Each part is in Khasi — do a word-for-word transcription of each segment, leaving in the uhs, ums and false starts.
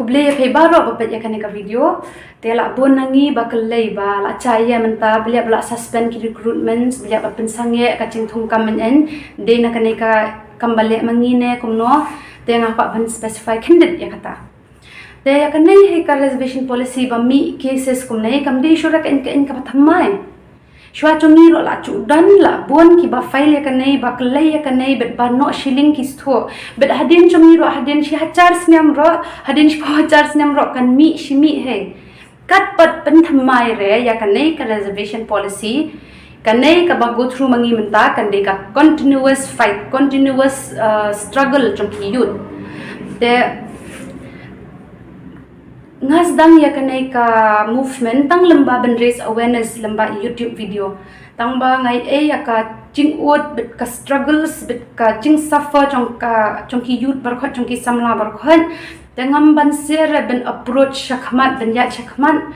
Khublei ïa phi baroh ba peit ïa kane ka video. Te la bun na ngi ba kylli ba la jia ïa mynta, balei ba la suspend ki recruitments, balei ba pynsangeh ka jingthung kam mynhynnin, dei na kane ka kam ba leh ma ngi ne kumno. Te nga kwah ban specify khyndiat ïa kata. Te ïa kane hi ka reservation policy ba mih cases kumne kam dei shuh ka in ka in ka ba thymmai. Shuwa jong ngi ruh la ju don la bun ki ba file ïa kane, ba kylli ïa kane, bad ba noh shilling ki shuh. Bad hadien jong ngi ruh, hadien shi hajar snem ruh, hadien shiphew hajar snem ruh kan mih shi mih hi. Katba pynthymmai re ïa kane ka reservation policy, kane ka ba go through ma ngi mynta kan dei ka continuous fight, continuous uh, struggle jong ki youth. Te nga sdang ïa kane ka movement tang lem ba ban raise awareness lem ba YouTube video. Tang ba nga ïohi ïa ka jingud bad ka struggles bad ka jingsuffer jong ka, jong ki youth baroh, jong ki samla baroh. Te ngam banse re ban approach shakhmat, ban ïaid shakhmat.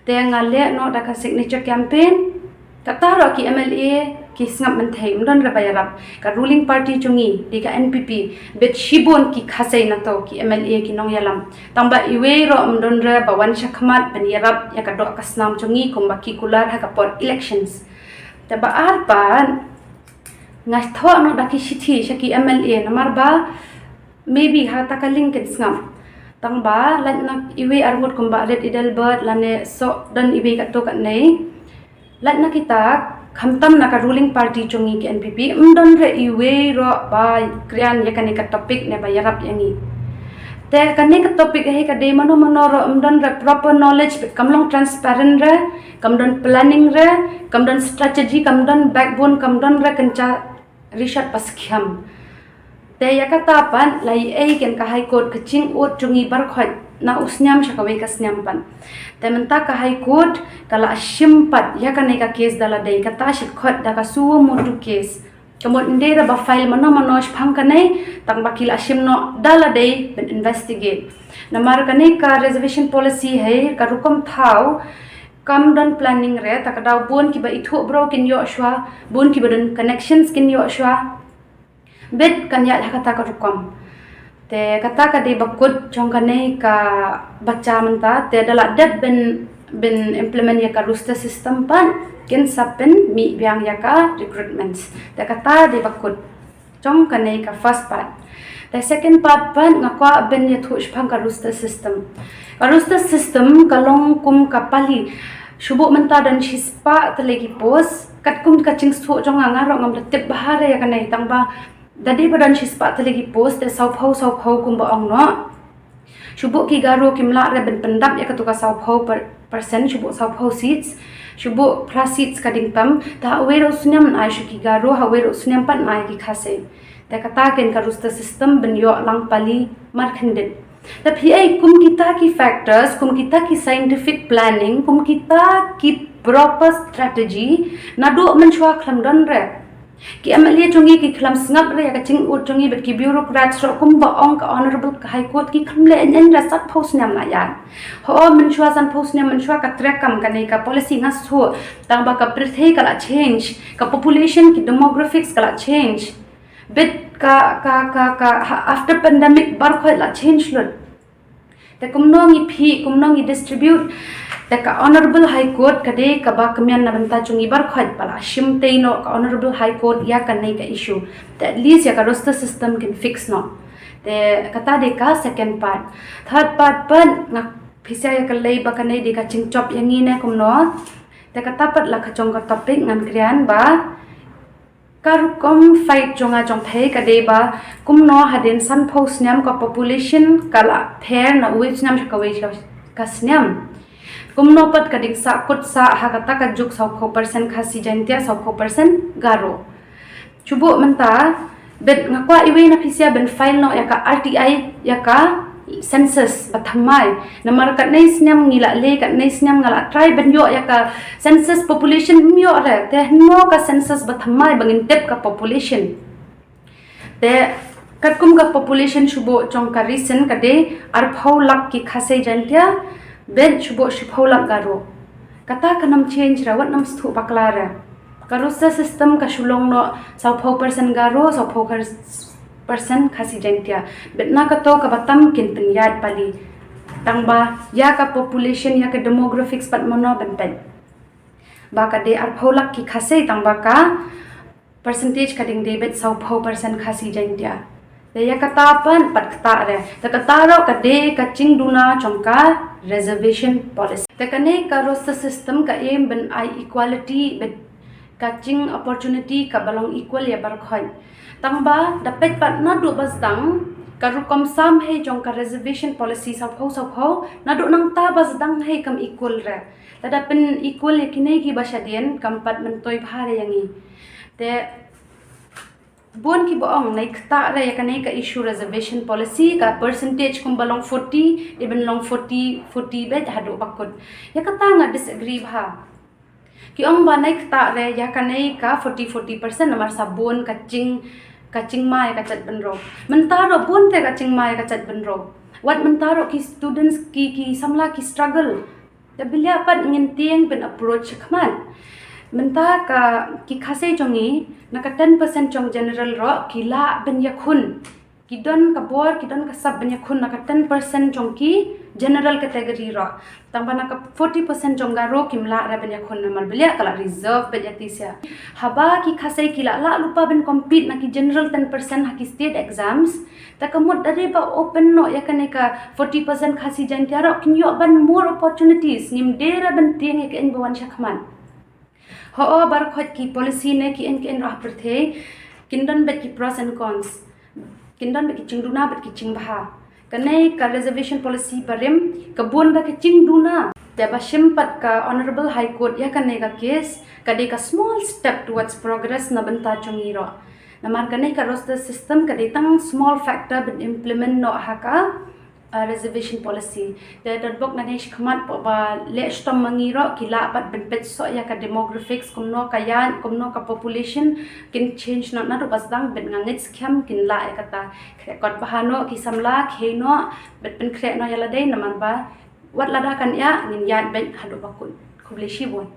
Te nga leh noh da ka signature campaign. Kata ruh ki MLA ki sngap mynta, ym don re ba ïarap. Ka ruling party jong ngi dei ka NPP, bad shibun ki Khasi na to, ki MLA, ki nongïalam. Tang ba iwei ruh ym don re ba wan shakhmat ban ïarap ïa ka doh ka snam jong ngi kumba ki kular ha ka por elections. Te ba ar pat nga thoh noh da ki shithi sha ki MLA, namar ba maybe ha kata ka link kin sngap. Tang ba lait na iwei arngut kumba Red Edelbert lane soh don iwei katto katne. Lait na kita, khamtam na ka ruling party jong ngi ki NPP, ym don re iwei ruh ba kren ïa kane ka topic ne ba ïarap ïa ngi. Te kane ka topic hi ka dei mano mano ruh ym don re proper knowledge, kam long transparent re, kam don planning re, kam don strategy, kam don backbone, kam don re kynja rishot paskhem. Te ïa kata pat la ïohi kein ka High Court ka jingud jong ngi baroh na u snem sha kawei ka snem pat. Te mynta ka High Court ka la shim pat ïa kane ka case da lade, kata shit khot da ka suo motu case. Ka mut ym dei re ba file mano mano shaphang kane, tang ba ki la shim noh da lade ban investigate. Namar kane ka reservation policy hi ka rukom thaw kam don planning re, ta ka daw bun ki ba ithuh bro kin ïoh shuwa, bun ki ba don connections kin ïoh shuwa. Bad kan ïaid ha kata ka rukom. Te kata ka dei ba kut jong kane ka ba jia mynta, te da la dep ban, ban implement ïa ka roster system pat, kin sa pynmih biang ïa ka recruitments. Te kata dei ba kut jong kane ka first part. Te second part pat nga kwah ban ïathuh shaphang ka roster system. Ka roster system ka long kum ka pali. Shu buh mynta don shispah tylli ki post, katkum ka jingsngew jong nga, nga ruh ngam da tip bha re ïa kane, tang ba da dei ba don shispah tylli ki post, te sawphew sawphew kumba ong noh. Shu buh ki Garo kim lah re ban pyndap ïa katu ka sawphew per-, percent, shu buh sawphew seats, shu buh phra seats ka ding tam, te ha uwei ruh u snem yn ai sha ki Garo, ha uwei ruh u snem pat yn ai ki Khasi. Te kata kein ka roster system ban ïoh lang pali markhyndiat. Te phi ai kum kita ki factors, kum kita ki scientific planning, kum kita ki proper strategy, naduh mynshuwa khlem don re. Ki MLA jong ngi ki khlem sngap re ïa ka jingud jong ngi, bad ki bureaucrats ruh kumba ong ka Honorable ka High Court ki khlem leh ïa ngi re sanphew snem la ïa. Ho mynshuwa sanphew snem mynshuwa ka treikam kane ka policy nga sngew, tang ba ka pyrthei ka la change, ka population ki demographics ka la change. Bad ka, ka, ka, ka, ha-, after pandemic baroh la change lut. Te kumno ngi phi, kumno ngi distribute. Te ka Honorable High Court ka dei kaba kmen na bynta jong ngi baroh, ba la shim tei noh ka Honorable High Court ïa kane ka issue. Te at least ïa ka roster system kin fix noh. Te kata dei ka second part. Third part pat nga pisa ïa ka lei ba kane dei ka jingjop ïa ngi ne kumno. Te kata pat la ka jong ka topic ngan kren ba ka rukom fight jong nga jong phi ka dei ba kumno hadien sanphew snem ka population ka la pher na uwei u snem sha kawei ka, ka snem. Kumno pat ka ding sah kut sah ha kata ka juk sawphew percent Khasi Jaintia, sawphew percent Garo. Shu buh mynta, bad nga kwah iwei na pisa ban file noh ïa ka RTI, ïa ka census ba thymmai. Namar katne snem ngi la leh, katne snem nga la try ban ïoh ïa ka census population ym ïoh re. Te hynno ka census ba thymmai ba ngin tip ka population. Te katkum ka population shu buh jong ka recent ka dei arphew lak ki Khasi Jaintia, bad shu buh shiphew lak Garo. Kata kan ym change re, wat nym sngewthuh bakla re. Ka roster system ka shu long noh sawphew percent Garo, sawphew percent Khasi Jaintia. Bad na kato kaba tam kin pynïaid pali. Tang ba ïa ka population, ïa ka demographics pat mano ban peit. Ba ka dei arphew lak ki Khasi, tang ba ka percentage ka ding dei beit sawphew percent Khasi Jaiñtia. Te ïa kata pat pat kata re. Te kata ruh ka dei ka jingduna jong ka reservation policy. Te kane ka roster system ka aim ban ai equality, bad ka jing opportunity kaba long equal ïa baroh khoit. Tang ba da peit pat naduh ba sdang ka rukom sam hei jong ka reservation policy sawphew sawphew, naduh nangta ba sdang hei kam equal re. Lada pyn equal ïa kine kiba shadien kam pat myntoi bha re ïa ngi. Te bun kiba ong nai kata re ïa kane ka issue reservation policy, ka percentage kumba long forty, dei ban long forty, forty beit haduh ba kut. Ïa kata nga disagree bha. Ki ong ba nai kata re ïa kane ka forty, forty percent namar sa bun ka jing, ka jingma ïa ka jaitbynriew. Mynta ruh bun te ka jingma ïa ka jaitbynriew. Wat mynta ruh ki students, ki, ki samla ki struggle. Te beliah pat ngin tieng ban approach shakhmat. Mynta ka ki Khasi jong ngi, na ka ten percent jong general ruh ki lah ban ïakhun. Ki don ka bor, ki don ka sap ban ïakhun na ka ten percent jong ki general category ruh. Tang ba na ka forty percent jong Garo kim lah re ban ïakhun namar beliah ka la reserve beit ïa ti sha. Haba ki Khasi ki lah lah lypa ban compete na ki general ten percent ha ki state exams, te ka mut da dei ba open noh ïa kane ka forty percent Khasi Jaiñtia ruh kin ïoh ban more opportunities, ngim dei re ban tieng ïa ka aiñ ba wan shakhmat. Ho, baroh khoit ki policy ne ki aiñ ki aiñ ruh ha pyrthei kin don beit ki pros and cons. Kin don beit ki jingduna bad ki jingbha. Kane ka reservation policy barim ka bun da ki jingduna. Te ba shim pat ka Honorable High Court ïa kane ka case, ka dei ka small step towards progress na bynta jong ngi ruh. Namar kane ka roster system ka dei tang small factor ban implement noh ha ka uh, reservation policy. Te da bok nga dei shakhmat ba leh shitom ma ngi ruh ki lah pat ban peit soh ïa ka demographics, kumno ka ïaid, kumno ka population kin change noh naduh ba sdang, bad nga ngeit skhem kin lah ïa kata. Khreh kot bha noh ki samla, khie noh, bad pynkhreh noh ïa lade namar ba wat lada kan ïa ngin ïaid beit haduh ba kut. Khublei shibun.